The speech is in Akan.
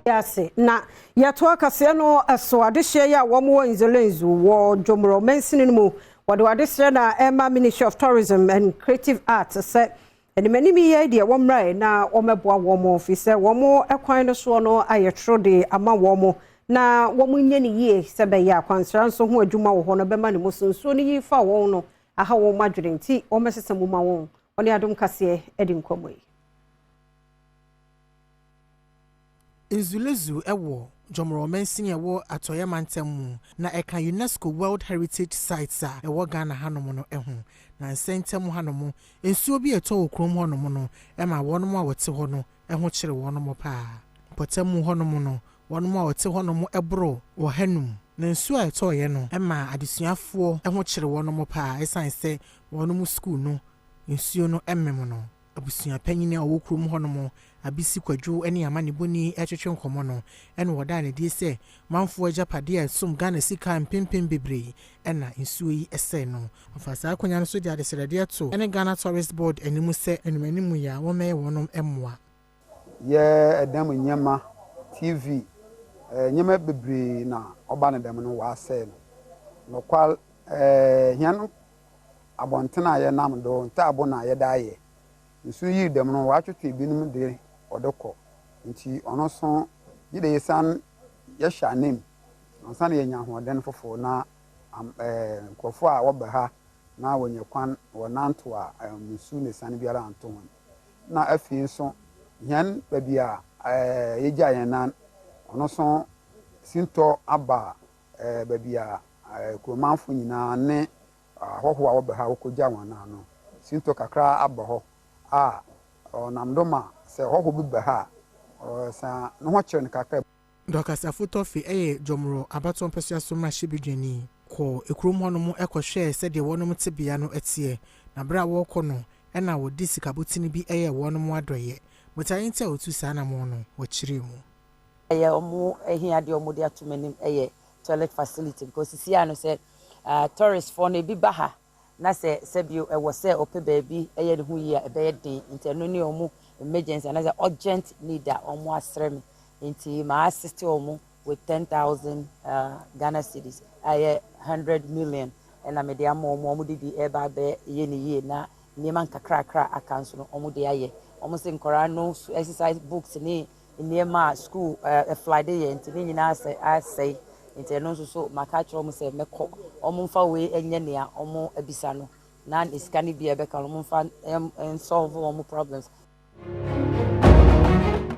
Ase na yɛtoa kaseɛ no so. Adehyeɛ yi a wɔn wɔ Nzulezo wɔ Jomoro mansini no mu, wɔde wɔn adesrɛ na ɛma Ministry of Tourism and Creative Arts sɛ animanim yi deɛ wɔmmrae na wɔmmɛboa wɔn, fi sɛ wɔn kwan no soɔ no ayɛ toro de ama wɔn na wɔn nyɛ ne yie sɛ bɛyɛ akwansra nso ho adwuma wɔ hɔ no bɛma ne mu so. Nsuo no yi fa wɔn no aha wɔn adwene, nti wɔmmɛsesa mu ma wɔn. Wɔne Adom Kaseɛ de nkɔmmɔ yi. Nzulezo wɔ Jomoro mansini a ɛwɔ Atɔeɛ Mantam mu na ɛka UNESCO World Heritage Sites a ɛwɔ Ghana hanom no ho. Na nsɛntɛm hanom, nsuo bi a ɛtɔ wɔ kurom hɔnom no ma wɔnom a wɔte hɔ no ho kyere wɔnom paa. Mpɔtam hɔnom no, wɔnom a wɔte hɔnom boro 500. Na nsuo a ɛtɔɔeɛ no ma adesuafoɔ ho kyere wɔnom paa, ɛsiane sɛ wɔnom sukuu no nsuo no mem no. Abusuapanyin a ɔwɔ kurom hɔnom, Abisi Kwadwo, ne amanebɔni retwetwe nkɔmmɔ no, ɛna wɔdaa no adi sɛ manfoɔ agyapadeɛ a ɛsom Ghana sika mpempem bebree ɛna nsuo yi sɛe no. Ɔfa saa akonnwa no so de adesrɛdeɛ to ne Ghana Tourist Board anim sɛ animanim yi a wɔmmɛyɛ wɔnom mmoa. Yɛ ɛdan mu nneɛma, TV, nneɛma bebree na ɔba ne dɛm no wɔasɛe no. Nokwar, hɛn abɔnten a yɛnam do, ntaabo na yɛde ayɛ. Nsuo yiri dɛm no, wɔatwetwe binom de ɔde kɔ. Nti ɔno nso gye de yɛsan yɛhyɛ anim ansa na yɛnya ahoɔden foforɔ na nkurɔfoɔ a wɔba ha na wɔnya kwan wɔnanto a nsu ne sane biara anto wɔn. Na afei nso hɛn baabi a yɛgya yɛn nan, ɔno nso sintɔ aba baabi a kuromanfo nyinaa ne ahɔhoɔ a wɔba ha wɔkɔgya wɔn nan no, sintɔ kakra aba hɔ a ɔnam do ma sɛ ɔhɔho bi ba ha a, ɔsan ne ho kyerɛ no kakra. Dɔkasafo Tɔfe yɛ Jomoro abatoɔ mpɛsoa so mmarahyɛbadwani kɔɔ ekurom hɔnom kɔhwɛɛ sɛdeɛ wɔnom tebea no teɛ. Na berɛ a wɔrekɔ no, ɛna wɔde sikabotini bi yɛɛ wɔnom adɔeɛ. Botaeɛ nti a wɔtu saa anammɔn no, wɔkyerɛɛ mu. Ɛyɛ ɔmo ahia deɛ ɔmo de ato m'anim ɛyɛ toilet facility, because sisi ano sɛ tourist foɔ no ebi ba ha na sɛ sɛbio ɛwɔ sɛ ɔpɛ baabi ɛyɛ ne ho yie a, ɛbɛyɛ den. Nti ɛno ne ɔmo emergency anaasɛ urgent need a ɔmo asrɛ me, nti maa assist ɔmo with 10,000 Ghana cedis a ɛyɛ 100 million, ɛna mede ama ɔmo. Ɔmo de bi ɛba abɛyɛ ne yie na nneɛma nkakrakra aka nso no ɔmo de ayɛ. Ɔmo sɛ nkɔraa no exercise books ne nneɛma a school ɛflade yɛ, nti ne nyinaa asɛ asɛe, nti ɛno nso so maka kyerɛ ɔmo sɛ mɛkɔ ɔmo mfa wei ɛnyɛ nea ɔmo abisa no na ne sika no bi a ɛbɛka no, ɔmo mfa nsolve ɔmo problems.